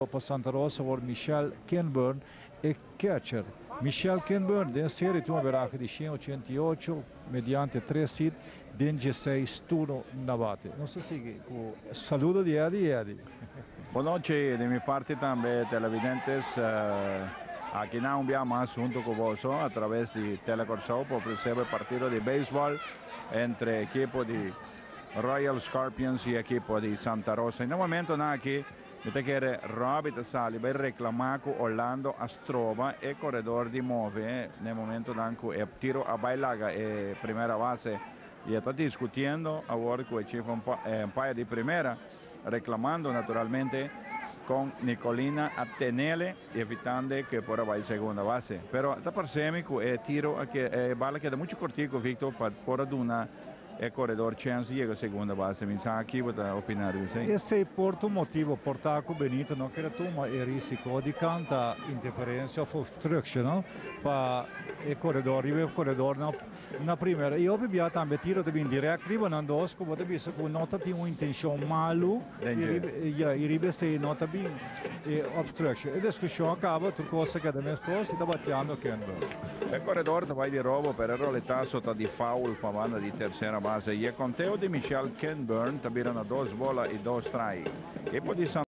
Pa Santa Rosa awor Michel Kinburn e catcher. Michel Kinburn den serie tin un averahe di 188 mediante 3 hit den 16 turno na bate. Nos ta sigui ku saludo di Eddie. Eddie. Bon nochi di mi parti tambe, televidentes. Aki na un biaha mas hunto ku boso a traves di Telekòrsou pa ofresé e partido di beisbòl entre ekipo di Royal Scorpions i ekipo di Santa Rosa. I na momentonan aki mi ta kere Robbie ta sali bai reklamá ku Orlando a stroba e koredor di move na e momentonan ku e tiro a bai laga e primera base i e ta diskutiendo awor ku e chief umpire di primera, reklamando naturalmente kon Nicolina a tenele evitando ku e por a bai segunda base. Pero ta parse mi ku e tiro e bala keda muchu kortiku, Victor, pa por a duna e koredor chèns di yega segunda base. Mi sa aki bo ta opiná riba esei. Esei por ta un motibu por ta ku Benito no kere tuma e risiko di kanta interferensia òf obstruction, no, pa e koredor riba e koredor na primera. I hopi bia tambe tiro ta bin dirèkt riba nan dos ku bo ta bisa ku no ta tin un intenshon malu i riba esei no ta bin e obstruction. E diskushon a kaba, tur kos a keda meskos i ta batiando Kenberg. E koredor ta bai di robo, pero e roletazo ta di foul pa banda di tersera base. I e konteo di Michel Kenburn ta bira na 2 bola i 2 strike. Ekipo di.